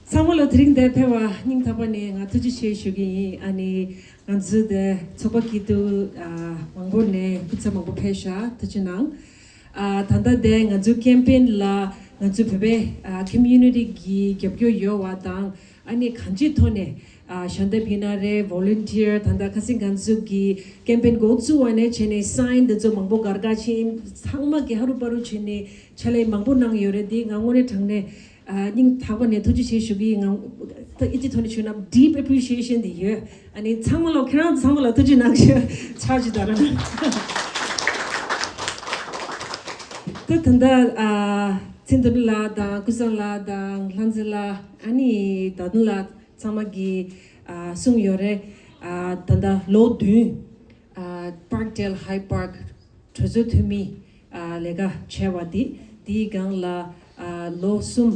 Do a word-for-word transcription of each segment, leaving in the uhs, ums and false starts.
ཚང་མ་ལ་དེ་རིང་འདིར་ཕེབས་པར་སྙིང་ཐག་པ་ནས་ང་ཐུགས་རྗེ་ཆེ་ཞུ་གི་ཡིན། ཨ་ནི་ང་ཚོའི་འདི་ཚོགས་པ་སྐྱིད་སྡུག་ཨ་མང་པོ་ནས་སྐུ་ཚབ་མང་པོ་ཕེབས་ཤག་ཐུགས་རྗེ་གནང་། ཨ་ད་ལྟ་དེ་ང་ཚོའི་ཀེམ་པེན་ལ་ང་ཚོའི་བོད་པའི་ཨ་ཀོ་མུ་ནི་ཊི་གི་རྒྱབ་སྐྱོར་ཡོད་པ་དང་། ཨ་ནི་གང་ཅིའི་ཐོག་ནས་ཨ་ཞལ་འདེབས་ཡིན་ན་རེད། ཝོ་ལན་ཊི་ཡར། ད་ལྟ་ཁ་སང་ང་ཚོ་གི་ཀེམ་པེན་འགོ་བཙུགས་པ་ནས་བྱས་ནས་སའིན་དེ་ཚོ་མང་པོ་སྒར་སྒར་ཕྱིན། ཚང་མ་གི་ཧ་རུ་པ་རུ་བྱས་ནས་ཕྱག་ལས་མང་པོ་གནང་ཡོད་རེད། དེ་ང་དངོས་གནས་དྲང་གནས་ཨ་སྙིང་ཐག་པ་ནས་ཐུགས་རྗེ་ཆེ་ཞུ་གི་ཡིན། ང་ད་ཨི་ཅི་ཐོག་ནས་ཞུས་ན་ཌིབ་ཨེ་པི་རི་ཤི་ཨེ་ཤན་དེ་ཡོད། ཨ་ནི་ཚང་མ་ལ་ཁྱེད་རང་ཚང་མ་ལ་ཐུགས་རྗེ་གནང་ཞུ་ཕྱག་ཅིག་དར། ད་ད་ལྟ་ཨ་ཚེ་རིང་ལགས་དང་ཀུན་བཟང་ལགས་དང་ལྷ་མཛེས་ལགས། ཨ་ནི་ད་དུང་ལ་ཚང་མ་གི་ཨ་གསུངས་ཡོད་རེད། ཨ་ད་ལྟ་ལོ་བདུན་ཨ་Parkdale High Park གྲོས་ཚོགས་འཐུས་མི་ཨ་ལས་ཀ་བྱས་པ་དེ། དེའི་སྒང་ལ་ཨ་ལོ་གསུམ་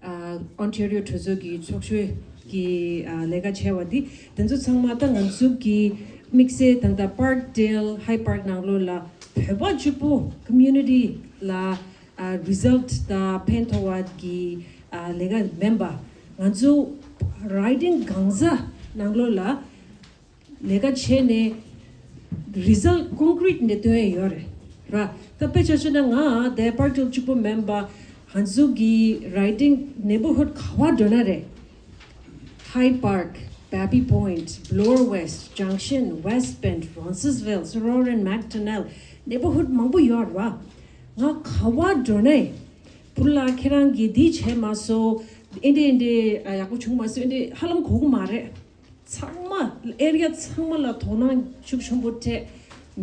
ཨ་Ontario གྲོས་ཚོགས་ཀྱི་ཚོགས་གཞོན་གྱི་ཨ་ལས་ཀ་བྱས་པ་དེ། དེ་ཚོ་ཚང་མ་ད་ང་ཚོ་གི་དམིགས་བསལ་ད་ལྟ་Parkdale High Park ནང་ལོགས་ལ་བོད་པ་གཅིག་པོ་ཀོ་མུ་ནི་ཊི་ལ་ཨ་རི་ཛལ་ཊི་དང་ཕན་ཐོགས་པ་གི་ཨ་ལས་ཀ་མིན་པ། ང་ཚོ་རའི་ཌིང་གང་ཟག་ནང་ལོགས་ལ་ལས་ཀ་བྱས་ནས་རི་ཛལ་ཊི་ཀོང་ཀི་རིཊ་ནས་སྟོན་ཡ་ཡོད་རེད་ར། ད་དཔེ་ཆ་བཞག་ན་ང་དེ་Parkdale གཅིག་པོ་མིན་པ། ང་ཚོ་གི་རའི་ཌིང་ནེ་བར་ཧུཌ་ག་པར་འགྲོ་ན་རེད། High Park, Babie Point, Bloor West, Junction, West Bend, Roncesvalles, Roran, McDonnell, ནེ་བར་ཧུཌ་མང་པོ་ཡོད་རེད་བ། ང་ག་པར་འགྲོ་ནའི་བུ་ལ་ཁྱེད་རང་གིས་འདི་བྱས་མ་སོང་། ཨེ་འདྲ་ཨེ་འདྲ་ཡག་པོ་བྱུང་མ་སོང་། ཨེ་འདྲ་ཧ་ལམ་གོ་གི་མ་རེད། ཚང་མ་ཨེ་རི་ཡ་ཚང་མ་ལ་དོ་སྣང་ཤུགས་ཆེན་པོ་སྤྲད།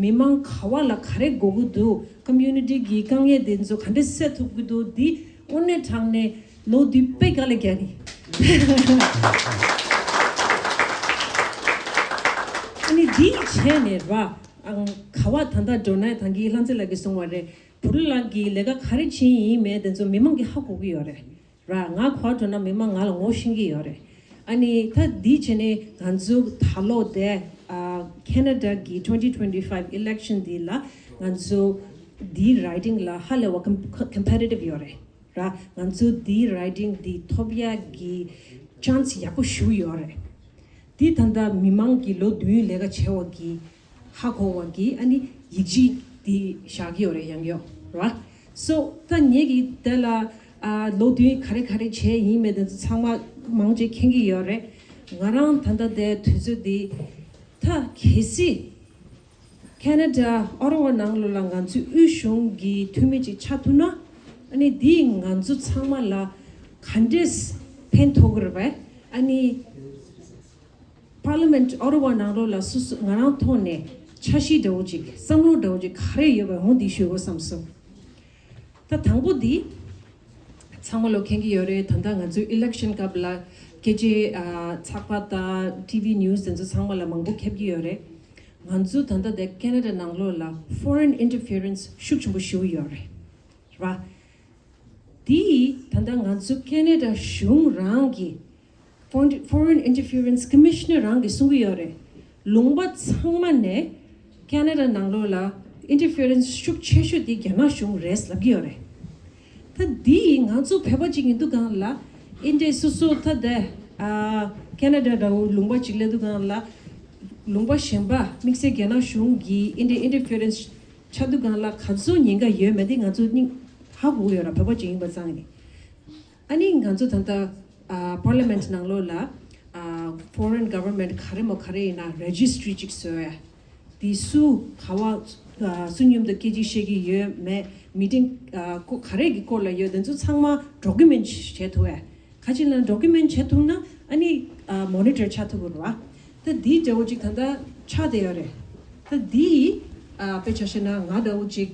མི་མང་ག་པ་ལ་ག་རེ་དགོས་ཀྱི་འདུག་ཀོ་མུ་ནི་ཊི་གི་དཀའ་ངལ་དེ་ཚོ་ག་འདྲ་སེལ་ཐུབ་ཀྱི་འདུག་འདི་དངོས་གནས་དྲང་གནས་ལོ་བདུན་པའི་ག་ལ་རྒྱག་ནི། ཨ་ནི་འདི་བྱས་ནས་ར་ཨང་ག་པ་ད་ལྟ་འགྲོ་ན་ཐང་གི་ལྷ་མཛེས་ལགས་ཀྱིས་གསུངས་པ་རེད། བུ་ལགས་ཀྱིས་ལས་ཀ་ག་རེ་བྱས་ཡིན་མེད་དེ་ཚོ་མི་མང་གིས་ཧ་གོ་གི་ཡོད་རེད། ར་ང་ག་པར་འགྲོ་ན་མི་མང་ང་ལ་ངོ་ཤེས་ཀྱི་ཡོད་རེད། ཨ་ནི་ད་འདི་བྱས་ནས་ང་ཚོ་ད་ལོ་དེ་ཨ་ཁེ་ན་ཌ་གི་twenty twenty-five election འདི་ལ་ང་ཚོ་འདིའི་རའི་ཌིང་ལ་ཧ་ལས་པ་ཀམ་ཀམ་པེ་ཊི་ཊིབ་ཡོད་རེད་ར། ང་ཚོ་འདིའི་རའི་ཌིང་འདི་ཐོབ་ཡ་གི་ཅན་སི་ཡག་པོ་ཞེ་པོ་ཡོད་རེད། འདི་ད་ལྟ་མི་མང་གི་ལོ་བདུན་ལས་ཀ་བྱས་པ་གི་ཧ་གོ་བ་གི་ཨ་ནི་ཡིག་ཆ་འདི་བཞག་གི་ཡོད་རེད། ཡང་ཡོད་ར། སོ་ད་ངེད་ཀྱིས་དེ་ལ་ཨ་ལོ་བདུན་ག་རེ་ག་རེ་བྱས་ཡིན་མེད་དེ་ཚོ་ཚང་མ་མང་ཆེ་མཁྱེན་གྱི་ཡོད་རེད། ང་རང་ད་ལྟ་དེ་དུས་ཚོད་འདི་ད་གལ་སྲིད་ཁེ་ན་ཌ་ཨོ་ཊ་ཝ་ནང་ལོགས་ལ་ང་ཚོའི་དབུས་གཞུང་གི་འཐུས་མི་ཅིག་ཆགས་ཐུབ་ན། ཨ་ནི་འདིས་ང་ཚོ་ཚང་མ་ལ་ག་འདྲས་ཕན་ཐོགས་ཀྱི་རེད་པས། ཨ་ནི་པར་ལི་མེན་ཊི་ཨོ་ཊ་ཝ་ནང་ལོགས་ལ་སོ་སོ་ང་རང་ཐོག་ནས་འཆར་གཞི་འདྲ་བོ་ཅིག་བསམ་བློ་འདྲ་བོ་ཅིག་ག་རེ་ཡོད་པ་འོ་འདི་ཞུ་དགོས་བསམ་སོང་། ད་དང་པོ་འདི་ཚང་མ་ལོ་མཁྱེན་གྱི་ཡོད་རེད། ད་ལྟ་ང་ཚོའི་ཨི་ལེག་ཤན་སྐབས་ལ་སྐད་ཆའི་ཨ་ཚགས་པར་དང་ཊི་ཝི་ནིའུ་སི་དེ་ཚོ་ཚང་མ་ལ་མང་པོ་ཁྱབ་ཀྱི་ཡོད་རེད། ང་ཚོ་ད་ལྟ་དེ་ཁེ་ན་ཌ་ནང་ལོགས་ལ་ཕོ་རེན་ཨིན་ཊར་ཕི་ཡེ་རེན་སི་ཤུགས་ཆེན་པོ་ཞེ་པོ་ཡོད་རེད། ར། དེ་ད་ལྟ་ང་ཚོ་ཁེ་ན་ཌ་གཞུང་རང་གི་ཕོ་རེན་ཨིན་ཊར་ཕི་ཡེ་རེན་སི་ཀོ་མི་ཤི་ནར་རང་གིས་གསུང་གི་ཡོད་རེད། ལུང་པ་ཚང་མ་ནས་ཁེ་ན་ཌ་ནང་ལོགས་ལ་ཨིན་ཊར་ཕི་ཡེ་རེན་སི་ཤུགས་ཆེ་ཤོས་དེ་རྒྱ་ནག་གཞུང་རེད་ལབ་ཀྱི་ཡོད་རེད། ད་འདི་ང་ཚོ་བོད་པ་ཅིག་ཡིན་དུས་སྒང་ལ་ཨིན་ཌི་ཡ་སོ་སོ་ད་དེ་ཨ་ཁེ་ན་ཌ་འདྲ་བོ་ལུང་པ་ཅིག་སླེབས་དུས་སྒང་ལ་ལུང་པ་གཞན་པ་དམིགས་བསལ་རྒྱ་ནག་གཞུང་གིས་ཨིན་ཌི་ཡ་ཨིན་ཊར་ཕི་ཡེ་རེན་སི་ཆགས་དུས་སྒང་ལ་ག་ཚོད་ཉེན་ཁ་ཡོད་མེད་དེ་ང་ཚོ་སྙིང་ཧ་གོ་གི་ཡོད་ར། བོད་པ་ཅིག་ཡིན་པ་ཙང་ནས། ཨ་ནི་ང་ཚོ་ད་ལྟ་ཨ་པར་ལི་མེན་ཊི་ནང་ལོགས་ལ་ཨ་ཕོ་རེན་གྷ་ཝར་མེན་ཊི་ག་རེ་མོ་ག་རེ་ཡིན་ན་རེ་ཇི་སི་ཊི་རི་ཅིག་བཟོས་ཡ། དེ་སུ་ག་བ་ཨ་སུ་མཉམ་དུ་སྐད་ཆ་བཤད་ཀྱི་ཡོད་མེད། མི་ཊིང་ཨ་ཁོ་ག་རེ་གི་སྐོར་ལ་ཡོད། དེ་ཚོ་ཚང་མ་ཌོ་ཀུ་མེན་ཊི་བྱེད་ཐུབ་ཡ། ག་ཅི་ལ་ཌོ་ཀུ་མེན་ཊི་བྱེད་ཐུབ་ན་ཨ་ནི་ཨ་མོ་ནི་ཊར་བྱ་ཐུབ་དགོས་རེད་བ། ད་འདི་འདྲ་བོ་ཅིག་ད་ལྟ་ཆགས་བསྡད་ཡོད་རེད། ད་འདི་ཨ་དཔེ་ཆ་བཤད་ན་ང་འདྲ་བོ་ཅིག་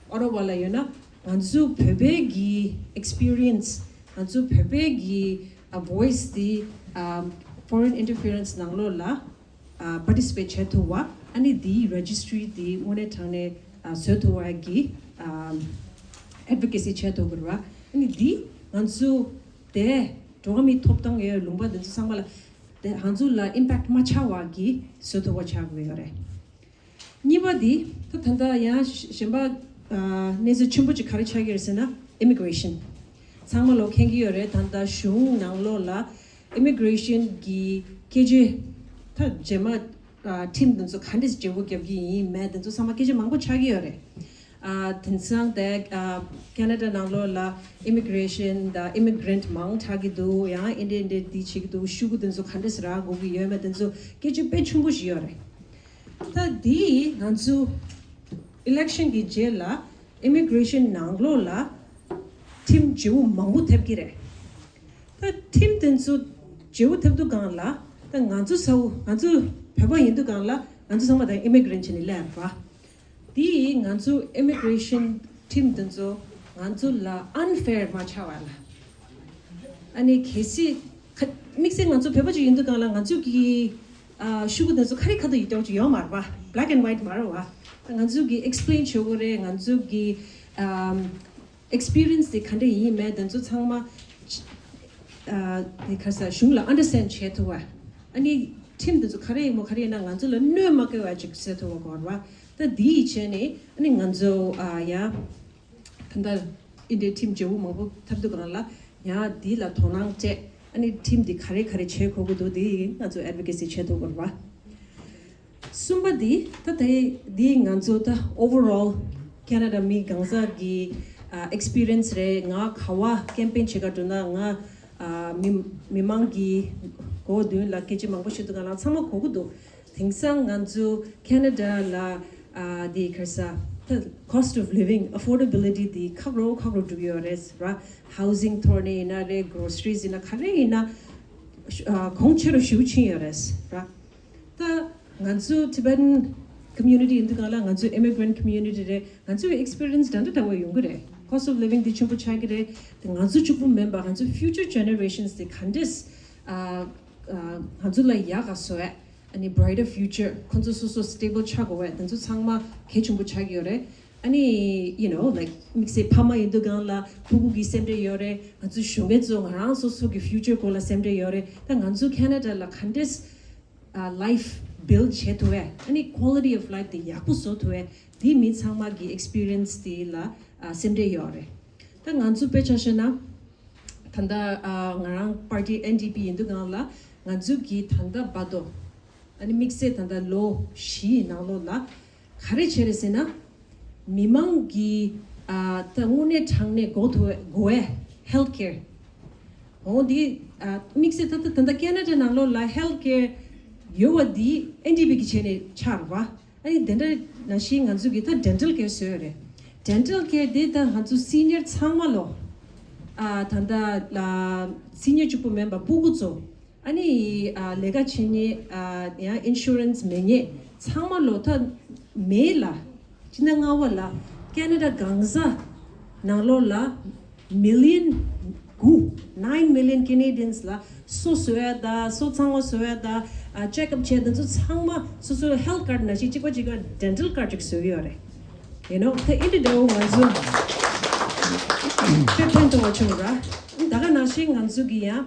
ཨོ་ཊ་ཝ་ལ་ཡོད་ན་ང་ཚོ་བོད་པའི་གི་ཨེག་སི་པི་རི་ཡན་སི། ང་ཚོ་བོད་པའི་གི་ཨ་ཝོ་ཡི་སི་འདི་ཨ་ཕོ་རེན་ཨིན་ཊར་ཕི་ཡེ་རེན་སི་ནང་ལོགས་ལ་ཨ་པར་ཊི་སི་པེཊ་བྱེད་ཐུབ་པ། ཨ་ནི་འདིའི་རེ་ཇི་སི་ཊི་རི་འདི་དངོས་གནས་དྲང་གནས་ཨ་བཟོ་ཐུབ་པ་གི་ཨ་ཨེཌ་ཝོ་ཀེ་སི་བྱེད་ཐུབ་དགོས་རེད་བ། ཨ་ནི་འདི་ང་ཚོ་དེ་འགྲོ་བ་མིའི་ཐོབ་ཐང་ཡོད་ལུང་པ་འདི་ཚོ་ཚང་མ་ལ་དེ་ང་ཚོ་ལ་ཨིམ་པེག་ཊི་མ་ཆགས་པ་གི་བཟོ་ཐུབ་པ་ཆགས་དགོས་ཡོད་རེད། གཉིས་པ་འདི་ད་ད་ལྟ་ཡང་གཞན་པ་ཨ་གནས་ཚུལ་ཆེན་པོ་ཅིག་ག་རེ་ཆགས་ཀྱི་རེད་ཟེར་ན་ཨི་མི་གྷི་རེ་ཤན། ཚང་མ་ལོ་མཁྱེན་གྱི་ཡོད་རེད། ད་ལྟ་གཞུང་ནང་ལོགས་ལ་ཨི་མི་གྷི་རེ་ཤན་གྱི་སྐད་ཆ་ད་རྗེས་མ་ཨ་ཁྲིམས་དེ་ཚོ་ག་འདྲས་བརྗེ་པོ་རྒྱབ་ཀྱི་ཡིན་མེད་དེ་ཚོ་ཚང་མ་སྐད་ཆ་མང་པོ་ཆགས་ཀྱི་ཡོད་རེད། ཨ་དེང་སང་དེ་ཨ་ཁེ་ན་ཌ་ནང་ལོགས་ལ་ཨི་མི་གྷི་རེ་ཤན་དང་ཨི་མི་གྷི་རེན་ཊི་མང་དྲགས་ཀྱི་འདུག་ཡང་ཨིན་ཌི་ཡ་ཨིན་ཌི་ཡ་འདི་བྱེད་ཀྱི་འདུག་ཤོག་གུ་དེ་ཚོ་ག་འདྲས་རག་དགོས་ཀྱི་ཡོད་མེད་དེ་ཚོ་སྐད་ཆ་དཔེ་ཆེན་པོ་ཞིག་ཡོད་རེད། ད་འདི་ང་ཚོ་ཨི་ལེག་ཤན་གྱི་རྗེས་ལ་ཨི་མི་གྷི་རེ་ཤན་ནང་ལོགས་ལ་ཁྲིམས་བརྗེ་པོ་མང་པོ་ཐེབས་ཀྱི་རེད། ད་ཁྲིམས་དེ་ཚོ་བརྗེ་པོ་ཐེབས་དུས་སྒང་ལ་ད་ང་ཚོ་ས་འོག་ང་ཚོ་བོད་པ་ཡིན་དུས་སྒང་ལ་ང་ཚོ་ཚང་མ་ད་ཨི་མི་གྷི་རེན་ཊི་བྱས་ནས་སླེབས་པ། དེ་ཡིས་ང་ཚོ་ཨི་མི་གྷི་རེ་ཤན་ཁྲིམས་དེ་ཚོ་ང་ཚོ་ལ་ཨན་ཕེར་མ་ཆགས་པ་ལ། ཨ་ནི་གལ་སྲིད་ཁ་དམིགས་བསལ་ང་ཚོ་བོད་པ་ཅིག་ཡིན་དུས་སྒང་ལ་ང་ཚོ་གི་ཨ་ཤོག་གུ་དེ་ཚོ་ཁ་རི་ཁ་ཐུག་ཡིན་ཏོག་ཅིག་ཡོད་མ་རེད་པ། Black and white མ་རེད་པ། ང་ཚོ་གི་ཨེག་སི་པི་ལེན་བྱེད་དགོས་རེད། ང་ཚོ་གི་ཨམ་ཨེག་སི་པི་རི་ཡན་སི་དེ་ག་འདྲ་ཡིན་མེད་དེ་ཚོ་ཚང་མ་ཨ་དེ་ག་ས་གཞུང་ལ་ཨན་ཌར་སི་ཊེན་ཌ་བྱེད་ཐུབ་པ། ཨ་ནི་ཁྲིམས་དེ་ཚོ་ག་རེ་ཡིན་མོ་ག་རེ་ཡིན་ན་ང་ཚོ་ལ་གནོད་མ་སྐྱེལ་བ་ཅིག་བྱེད་ཐུབ་པ་དགོས་རེད་པ། ད་འདི་ཡི་བྱས་ནས་ཨ་ནི་ང་ཚོ་ཨ་ཡ། ད་ལྟ་ཨིན་ཌི་ཡ་ཁྲིམས་བརྗེ་པོ་མང་པོ་ཐེབས་དུས་སྒང་ལ་ཡང་འདི་ལ་དོ་སྣང་སྤྲད། ཨ་ནི་ཁྲིམས་འདི་ག་རེ་ག་རེ་བྱེད་དགོས་ཀྱི་འདུག་འདི་ང་ཚོ་ཨེཌ་ཝི་ཀེ་སི་བྱེད་ཐུབ་དགོས་རེད་པ། གསུམ་པ་འདི་ད་ལྟ་འདི་ང་ཚོ་ད་ཨོ་ཝར་ཨོལ་ཁེ་ན་ཌ་མི་གང་ཟག་གི་ཨ་ཨེག་སི་པི་རི་ཡན་སི་རེད། ང་ག་བ་ཀེམ་པེན་བྱེད་ག་འགྲོ་ན་ང་ཨ་མི་མི་མང་གི་སྒོ་མདུན་ལ་སྐད་ཆ་མང་པོ་བཤད་དུས་སྒང་ལ་ཚང་མ་གོ་གི་འདུག་དེང་སང་ང་ཚོ་ཁེ་ན་ཌ་ལ་ཨ་དེ་ག་རེ་ཟ་ད་cost of living, affordability དེ་ཁག་རོ་ཁག་རོ་འགྲོ་གི་ཡོད་རེད་ར། ཧའུ་སིང་ཐོག་ནས་ཡིན་ན་རེད། གྷོ་རོ་སི་རིས་ཡིན་ན་ག་རེ་ཡིན་ན་ཨ་གོང་ཆེ་རུ་ཞེ་པོ་ཕྱིན་ཡོད་རེད་ར། ད་ང་ཚོ་Tibetan community ཡིན་དུས་སྒང་ལ་ང་ཚོ་immigrant community རེད། ང་ཚོའི་ཨེག་སི་པི་རི་ཡན་སི་འདྲ་འདྲ་འདྲ་བོ་ཡོང་གི་རེད། Cost of living དེ་ཆེན་པོ་ཆགས་ཀྱི་རེད། དེ་ང་ཚོ་གཅིག་པུ་མིན་པ་ང་ཚོ་future generations དེ་ག་འདྲས་ཨ་ཨ་ང་ཚོ་ལ་ཡག་ག་བཟོ་ཡ། ཨ་ནི་brighter future ཁོང་ཚོ་སོ་སོ་stable ཆགས་དགོས་པ་དེ་ཚོ་ཚང་མ་གལ་ཆེན་པོ་ཆགས་ཀྱི་ཡོད་རེད། ཨ་ནི་you know like དམིགས་བསལ་ཕ་མ་ཡིན་དུས་སྒང་ལ་ཕྲུ་གུ་གི་སེམས་ཁྲལ་ཡོད་རེད། ང་ཚོ་གཞོན་སྐྱེས་ཚོ་ང་རང་སོ་སོ་གི་future སྐོར་ལ་སེམས་ཁྲལ་ཡོད་རེད། ད་ང་ཚོ་ཁེ་ན་ཌ་ལ་ག་འདྲས་ཨ་life build བྱེད་ཐུབ་པས། ཨ་ནི་quality of life དེ་ཡག་པོ་བཟོ་ཐུབ་པས། དེ་མི་ཚང་མ་གི་experience དེ་ལ་ཨ་སེམས་ཁྲལ་ཡོད་རེད། ད་ང་ཚོ་དཔེ་ཆ་བཤད་ན་ད་ལྟ་ཨ་ང་རང་པར་ཊི་ཨེན་ཌི་པི་ཡིན་དུས་སྒང་ལ་ང་ཚོ་གི་ད་ལྟ་བར་དུ་ཨ་ནི་དམིགས་བསལ་ད་ལྟ་ལོ་བཞིའི་ནང་ལོགས་ལ་ག་རེ་བྱས་རེད་ཟེར་ན། མི་མང་གི་ཨ་ད་དངོས་གནས་དྲང་གནས་དགོས་ཐུབ་དགོས་པའི་health care འོ་འདི་ཨ་དམིགས་བསལ་ད་ལྟ་ད་ལྟ་ཁེ་ན་ཌ་ནང་ལོགས་ལ་health care ཡོད་པ་འདི་ཨེན་ཌི་པི་གི་བྱས་ནས་ཆགས་རེད་པ། ཨ་ནི་དེ་འདྲ་ནང་བཞིན་ང་ཚོ་གི་ད་dental care བཟོས་ཡོད་རེད། Dental care དེ་ད་ང་ཚོ་senior ཚང་མ་ལོ་ཨ་ད་ལྟ་ལ་senior གཅིག་པུ་མིན་པ་སྤུ་གུ་ཚོ། ཨ་ནི་ཨ་ལས་ཀ་བྱེད་མཁན་ཨ་ཡང་insurance མེད་མཁན་ཚང་མ་ལོ་ད་མེད་ལ། སྤྱི་ཟླ་ལྔ་པ་ལ་ཁེ་ན་ཌ་གང་ཟག་ནང་ལོགས་ལ་million དགུ nine million Canadians ལ་སོ་བཟོ་ཡ་ད་སོ་གཙང་མ་བཟོ་ཡ་ད་ཨ་check up བྱས་དེ་ཚོ་ཚང་མ་སོ་སོའི་health card ནང་བཞིན་གཅིག་པ་གཅིག་པ་dental card ཅིག་བཟོ་གི་ཡོད་རེད། you know ད་ཨེ་འདྲ་འདྲ་བོ་ང་ཚོ་དཔེ་ཕན་ཐོགས་པ་བྱུང་ར། ད་ག་ནང་བཞིན་ང་ཚོ་གི་ཡང་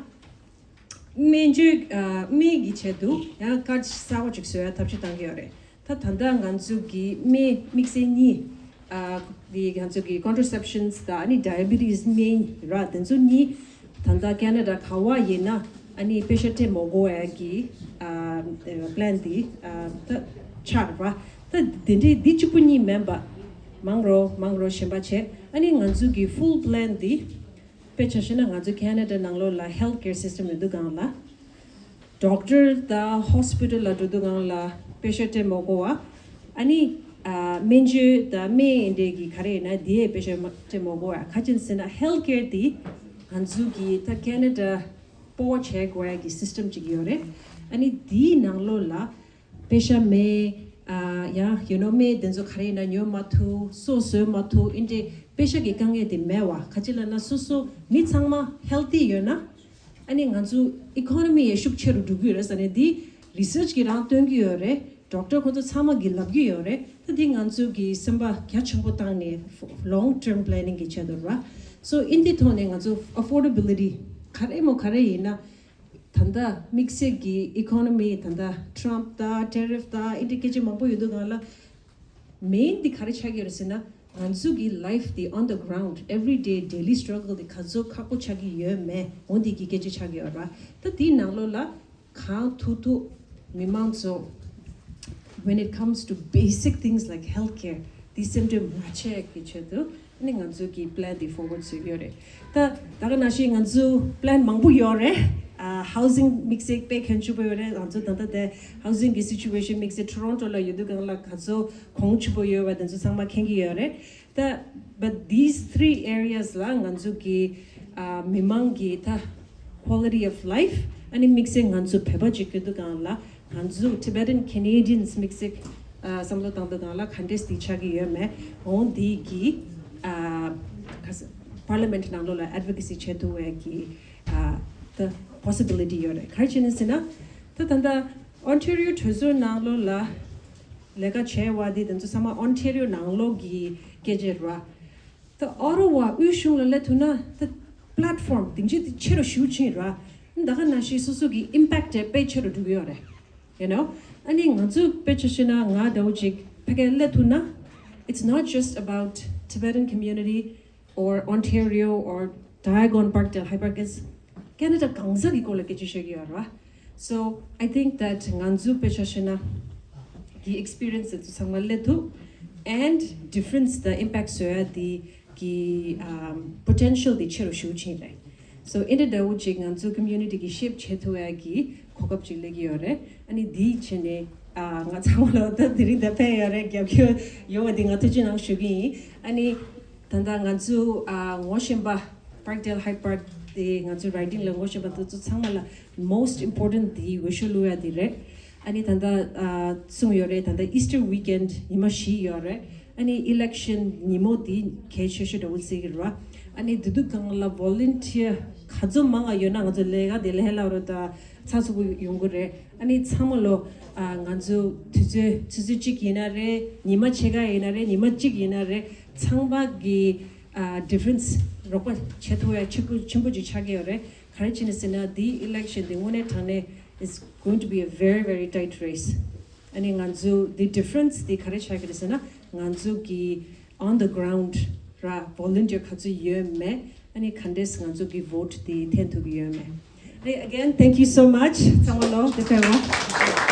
སྨན་བཅོས་ཨ་སྨན་གྱི་ཆེད་དུ་ཡང་ཀར་གསར་པ་ཅིག་བཟོ་ཡ་ཐབས་ཤེས་བཏང་གི་ཡོད་རེད། ད་ད་ལྟ་ང་ཚོ་གི་སྨན་དམིགས་བསལ་གཉིས་ཨ་འདི་ང་ཚོ་གི་contraceptions དང་ཨ་ནི་diabetes སྨན་ར་དེ་ཚོ་གཉིས་ད་ལྟ་ཁེ་ན་ཌ་ག་བ་ཡིན་ན་ཨ་ནི་པེ་ཤ་སྤྲད་མ་དགོས་ཡ་གི་ཨ་plan འདི་ཨ་ད་ཆགས་རེད་པ། ད་དེ་འདྲའི་འདི་གཅིག་པུ་གཉིས་མིན་པ་མང་རུ་མང་རུ་ཞེན་པ་བྱས། ཨ་ནི་ང་ཚོ་གི་full plan འདི་དཔེ་ཆ་བཤད་ན་ང་ཚོ་ཁེ་ན་ཌ་ནང་ལོགས་ལ་health care system ཡོད་དུས་སྒང་ལ་doctor དང་hospital ལ་འགྲོ་དུས་སྒང་ལ་པེ་ཤ་སྤྲད་མ་དགོས་པ། ཨ་ནི་ཨ་སྨན་བཅོས་དང་སྨན་འདྲེས་ཀྱི་ག་རེ་ཡིན་ན་དེའི་པེ་ཤ་མ་སྤྲད་མ་དགོས་པ། ག་ཅི་ཟེར་ན་health care དེ་ང་ཚོ་གི་ད་ཁེ་ན་ཌ་སྤོ་བོ་བྱེད་དགོས་ཡ་གི་system ཅིག་ཡོད་རེད། ཨ་ནི་དེའི་ནང་ལོགས་ལ་པེ་ཤ་མེད། ཨ་ཡང་you know སྨན་དེ་ཚོ་ག་རེ་ཡིན་ན་ཉོ་མ་ཐུབ། སོ་བཟོ་མ་ཐུབ། ཨིན་དེ་པེ་ཤ་གི་དཀའ་ངལ་དེ་མེད་པ། ག་ཅི་ལབ་ན་སོ་སོ་མི་ཚང་མ་healthy ཡོད་ན་ཨ་ནི་ང་ཚོ་economy ཡང་ཤུགས་ཆེ་རུ་འགྲོ་གི་ཡོད་རེད་ཟེར་ནས་འདི་research གིས་རང་སྟོན་གྱི་ཡོད་རེད། doctor ཁོ་ཚོ་ཚང་མ་གིས་ལབ་ཀྱི་ཡོད་རེད། ད་འདི་ང་ཚོ་གི་སེམས་པ་རྒྱ་ཆེན་པོ་བཏང་ནས་long term planning གི་ཆེད་དུ་ར། so ཨིན་དེ་ཐོག་ནས་ང་ཚོ་affordability ག་རེ་མོ་ག་རེ་ཡིན་ན། ད་ལྟ་དམིགས་བསལ་གྱི་economy ད་ལྟ་Trump དང་tariff དང་ཨེ་འདྲ་སྐད་ཆ་མང་པོ་ཡོད་དུས་སྒང་ལ་main འདི་ག་རེ་ཆགས་ཀྱི་ཡོད་རེད་ཟེར་ན། ང་ཚོ་གི་life དེ་on the ground everyday daily struggle དེ་ག་ཚོད་ཁག་པོ་ཆགས་ཀྱི་ཡོད་མེད་འོ་འདི་གི་སྐད་ཆ་ཆགས་ཀྱི་ཡོད་ར། ད་དེའི་ནང་ལོགས་ལ་གང་ཐུབ་ཐུབ་མི་མང་ཚོ་when it comes to basic things like healthcare དེ་སེམས་ཁྲལ་མ་བྱེད་ཀྱི་ཆེད་དུ་ཨ་ནི་ང་ཚོ་གི་plan དེ་forward བཟོས་ཡོད་རེད། ད་ད་ག་ནང་བཞིན་ང་ཚོ་plan མང་པོ་ཡོད་རེད། ཨ་housing དམིགས་བསལ་དཔེ་མཁྱེན་ཆུ་པོ་ཡོད་རེད། ང་ཚོ་ད་ལྟ་དེ་housing གི་situation དམིགས་བསལ་Toronto ལ་ཡོད་དུས་སྒང་ལ་ག་ཚོད་གོང་ཆུ་པོ་ཡོད་པ་དེ་ཚོ་ཚང་མ་མཁྱེན་གྱི་ཡོད་རེད། ད་but these three areas ལ་ང་ཚོ་གི་ཨ་མི་མང་གི་ད་quality of life ཨ་ནི་དམིགས་བསལ་ང་ཚོ་བོད་པ་ཅིག་ཡོད་དུས་སྒང་ལ་ང་ཚོ་Tibetan Canadians དམིགས་བསལ་ཨ་བསམ་བློ་བཏང་དུས་སྒང་ལ་ག་འདྲས་དེ་ཆགས་ཀྱི་ཡོད་མེད་འོ་འདི་གི་ཨ་ག་ས་Parliament ནང་ལོགས་ལ་advocacy བྱེད་ཐུབ་པའི་གི་ཨ་ད་possibility ཡོད་རེད། ག་རེ་བྱས་ནས་ཟེར་ན་ད་ད་ལྟ་Ontario གྲོས་ཚོགས་ནང་ལོགས་ལ་ལས་ཀ་བྱས་པ་དེ་དེ་ཚོ་ཚང་མ་Ontario ནང་ལོགས་ཀྱི་སྐད་ཆ་རེད་བ། ད་Ottawa དབུས་གཞུང་ལ་སླེབས་ཐུབ་ན་ད་platform སྡིངས་ཆ་དེ་ཆེ་རུ་ཞེ་པོ་ཕྱིན་ར། ད་ག་ནང་བཞིན་སོ་སོ་གི་impact དེ་དཔེ་ཆེ་རུ་འགྲོ་གི་ཡོད་རེད། You know? ཨ་ནི་ང་ཚོ་དཔེ་ཆ་བཤད་ན་ང་འདྲ་བོ་ཅིག་ཕ་གིར་སླེབས་ཐུབ་ན། It's not just about Tibetan community or Ontario or Diagon Parkdale High Park, it's Canada གང་ས་གི་སྐོར་ལ་སྐད་ཆ་བཤད་ཀྱི་ཡོད་རེད་བ། So I think that ང་ཚོ་དཔེ་ཆ་བཤད་ན་གི་experience དེ་ཚོ་ཚང་མ་སླེབས་ཐུབ། And difference དང་impact བཟོ་ཡ་དེ་གི་um, potential དེ་ཆེ་རུ་ཞེ་པོ་ཕྱིན་རེད། So འདི་འདྲ་བོ་ཅིག་ང་ཚོ་community གི་shape བྱེད་ཐུབ་ཡ་གི་གོ་སྐབས་ཅིག་སླེབས་ཀྱི་ཡོད་རེད། ཨ་ནི་དེའི་ཆ་ནས་ཨ་ང་ཚང་མ་ལ་ད་དེ་རིང་ད་ཕན་ཡོད་རེད། རྒྱབ་སྐྱོར་ཡོང་བ་དེ་ང་ཐུགས་རྗེ་གནང་ཞུ་གི་ཡིན། ཨ་ནི་ད་ལྟ་ང་ཚོ་ཨ་ངོ་ཤེས་པ་Parkdale High Park དེ་ང་ཚོའི་riding ལ་ངོ་ཤེས་པ་དེ་ཚོ་ཚང་མ་ལ་most important དེ་འོས་ཤོག་བླུག་ཡ་དེ་རེད། ཨ་ནི་ད་ལྟ་ཨ་གསུངས་ཡོད་རེད། ད་ལྟ་Easter weekend ཉི་མ་བཞི་ཡོད་རེད། ཨ་ནི་election ཉིན་མོ་དེ་གལ་ཆེ་ཤོས་འདྲ་བོ་ཟེར་གྱི་རེད་བ། ཨ་ནི་དེ་དུས་སྒང་ལ་volunteer ག་ཚོད་མང་ང་ཡོད་ན་ང་ཚོ་ལས་ཀ་དེ་ལས་སླ་རུ་དང་ཚགས་ཚུད་པོ་ཡོང་གི་རེད། ཨ་ནི་ཚང་མ་ལོ་ཨ་ང་ཚོ་དུས་ཚོད་ཆུ་ཚོད་གཅིག་ཡིན་ན་རེད། ཉི་མ་ཕྱེད་ཀ་ཡིན་ན་རེད། ཉི་མ་གཅིག་ཡིན་ན་རེད། ཚང་མ་གི་ཨ་difference རོགས་པ་བྱེད་ཐུབ་ཡ་ཆེན་པོ་ཆེན་པོ་ཅིག་ཆགས་ཀྱི་ཡོད་རེད། ག་རེ་བྱས་ནས་ཟེར་ན་དེ་election དེ་དངོས་གནས་དྲང་གནས is going to be a very very tight race. ཨ་ནི་ང་ཚོ་དེ་difference དེ་ག་རེ་ཆགས་ཀྱི་རེད་ཟེར་ན་ང་ཚོ་གི་on the ground ར་volunteer ག་ཚོད་ཡོད་མེད། ཨ་ནི་ག་འདྲས་ང་ཚོ་གི་vote དེ་འཐེན་ཐུབ་ཀྱི་ཡོད་མེད། ཨ་ནི་again thank you so much ཚང་མ་ལོ་དེ་ཕེབས་རོགས།